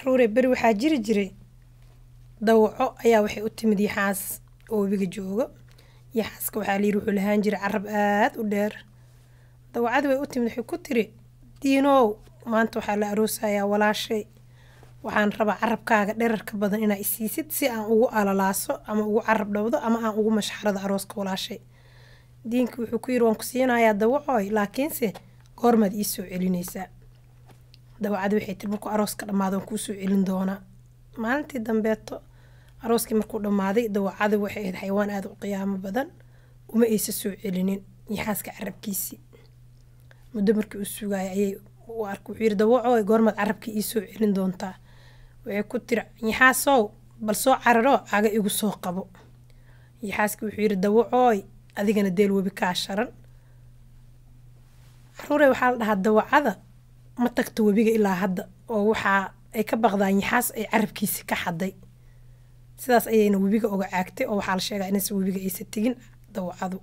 Caruure, beri waxaa jiri jiray dawaco ayaa waxay u timid yaxaas oo webiga joogo. Yaxaaska waxaa layiri wuxuu lahaan jiray carab aada u dheer. Dawacadii way u timid, waxay ku tiri: "Diinow, maanta waxaa la aroosayaa walaashay, waxaan rabaa carabkaaga dherarka badan inaa isiisid si aan ugu alalaaso ama ugu carab dhowdo ama aan ugu mashxarado arooska walaashay." Diinki wuxuu ku yiri: "Waan ku siinayaa dawacooy, laakiinse goormaad ii soo celinaysaa?" Dawacadii waxay tiri: "Markuu arooska dhammaado waan kuu soo celin doonaa." Maalintii dambeeto arooskii markuu dhammaaday, dawacadii waxay ahayd xayawaan aada u qiyaamo badan, uma aysa soo celinin yaxaaska carabkiisii. Muddo markii uu sugaayay ayay u arkay. Wuxuu yiri: "Dawacooy, goormaad carabkii ii soo celin doontaa?" Waxay ku tiri: "Yaxaasow, bal soo cararo, caga igu soo qabo." Yaxaaskii wuxuu yiri: "Dawacooy, adigana deel webi kaa sharan." Caruure, waxaa la dhahaa dawacada ma tagto webiga ilaa hadda, oo waxaa ay ka baqdaan yaxaas ay carabkiisi ka xaday. Sidaas ayayna webiga uga caagtay, oo waxaa la sheegaa inaysan webiga aysa tegin dawacadu.